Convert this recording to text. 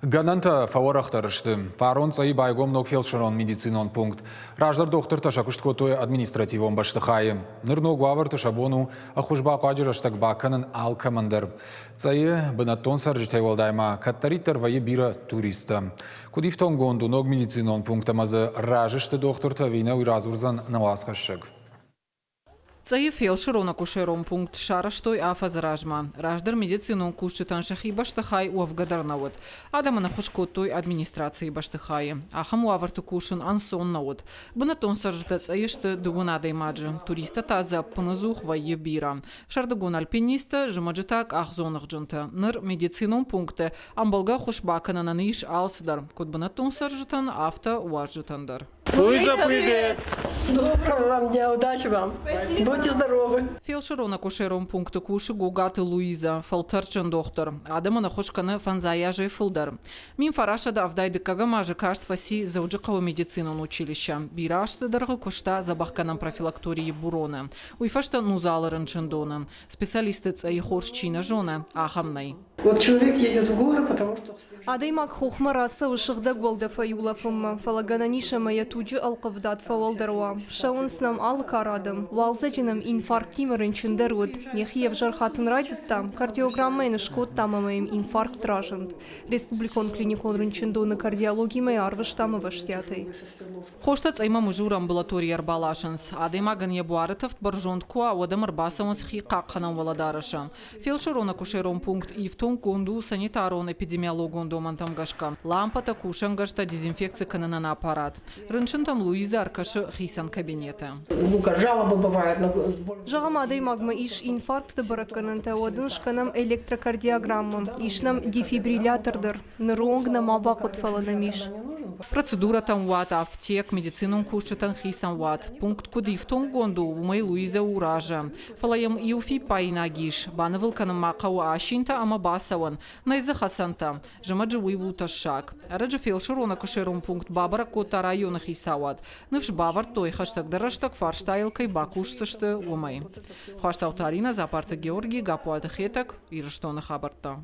Гӕнӕнтӕ фӕуӕрӕхдӕр сты. Фарон Цъӕйы байгом ног фелсырон медицинон пункт. Раздӕр дохтыртӕ сӕ куыст кодтой административон бӕстыхайы. Ныр ног уавӕрты сӕ бон у ӕххуыс бахъуаджы рӕстӕг бакӕнын алкӕмӕн дӕр. Цъӕйы бынӕттон цӕрджытӕй уӕлдай ма кӕддӕриддӕр вӕййы бирӕ туристтӕ. Куыд ифтонггонд у ног медицинон пункт ӕмӕ дзы разы сты дохтыртӕ ӕви нӕ, уый радзурдзӕн нӕ уацхӕссӕг. Цъӕйы фелсырон-акушерон пункт сарӕзтой афӕдзы размӕ. Раздӕр медицинон кусджытӕн сӕхи бӕстыхай уӕвгӕ дӕр нӕ уыд. Адӕмӕн ӕххуыс кодтой администрацийы бӕстыхайы. Ахӕм уавӕрты кусын ӕнцон нӕ уыд. Бынӕттон цӕрджытӕ Цъӕйы сты дыууын адӕймаджы, туристтӕ та дзы ӕппынӕдзух вӕййы бирӕ. Сӕрдыгон альпинисттӕ, зымӕджы та къахдзоныгъджынтӕ. Ныр медицинон пункты ӕмбӕлгӕ ӕххуыс бакӕнынӕн ис алцыдӕр, куыд бынӕттон цӕрджытӕн, афтӕ уазджытӕн дӕр. Луиза, привет! Доброго вам дня, удачи вам! Спасибо. Будьте здоровы! Фелсырон-акушерон пункты кусы Гогаты Луиза, фӕлтӕрдджын дохтыр. Адӕмӕн ӕххуыс кӕны фӕндзай азӕй фылдӕр. 1970 дыккӕгӕм азы каст фӕци Дзӕуджыхъӕуы медицинон училищӕ. Бирӕ азты дӕргъы куыста дзӕбӕхгӕнӕн профилакторийы Буроны. Уый фӕстӕ Нузалы рынчындоны. Специалисты цъӕйы хорз чи нӕ зоны, ахӕм нӕй. Вот человек едет в горы, потому что Адӕймаг хохмӕ рацӕуы сыгъдӕг уӕлдӕфӕй улӕфынмӕ, фӕлӕ гӕнӕн ис ӕмӕ йӕ туджы ӕлхъывдад фӕуӕлдӕр уа. Ссӕуынц нӕм алы кары адӕм. Уалдзӕджы нӕм инфарктимӕ рынчын дӕр уыд. Йӕхи ӕвзӕр хатын райдыдта, кардиограммӕ йын скодтам ӕмӕ йӕм инфаркт разынд. Республикон клиникон рынчындоны кардиологимӕ йӕ арвыстам ӕвӕстиатӕй. Хостӕ Цъӕймӕ Мызуры амбулаторийӕ ӕрбаласынц. Адӕймагӕн йӕ буары тӕвд бӕрзонд куы уа, уӕд ӕм ӕрбацӕуынц хи хъахъхъӕнӕн уӕлӕдарӕсы. Фелсырон-акушерон пункт ифтонггонд у санитарон-эпидемиологон домӕнтӕм гӕсгӕ. Лампӕтӕ, кусӕнгӕрзтӕ дезинфекци кӕнынӕн аппарат. Рынчынтӕм Луиза ӕркӕсы хицӕн кабинеты. Зӕгъӕм, адӕймагмӕ ис инфаркты бӕрӕггӕнӕнтӕ, уӕд ын скӕнӕм электрокардиограммӕ. Ис нӕм дефибриллятор дӕр. Ныры онг нӕма бахъуыд, фӕлӕ нӕм ис. Процедурӕтӕм уат, афтек, медицинон кусджытӕн хицӕн уат. Пункт куыд ифтонггонд у, уымӕй Луизӕ у разы. Фӕлӕ йӕм иу фиппаинаг ис, банывыл кӕнын ма хъӕуы асинтӕ ӕмӕ бацӕуӕн, нӕй дзы хӕцӕнтӕ. Зымӕджы уый у тӕссаг. Ӕрӕджы фелсырон-акушерон пункт бабӕрӕг кодта районы хицауад. Ныфс бавӕрдтой, хӕстӕгдӕр рӕстӕг фарстайыл кӕй бакусдзысты, уымӕй. Хуасдзауты Аринӕ, Дзапарты Георги, Гаппуаты Хетӕг, Ирыстоны хабӕрттӕ.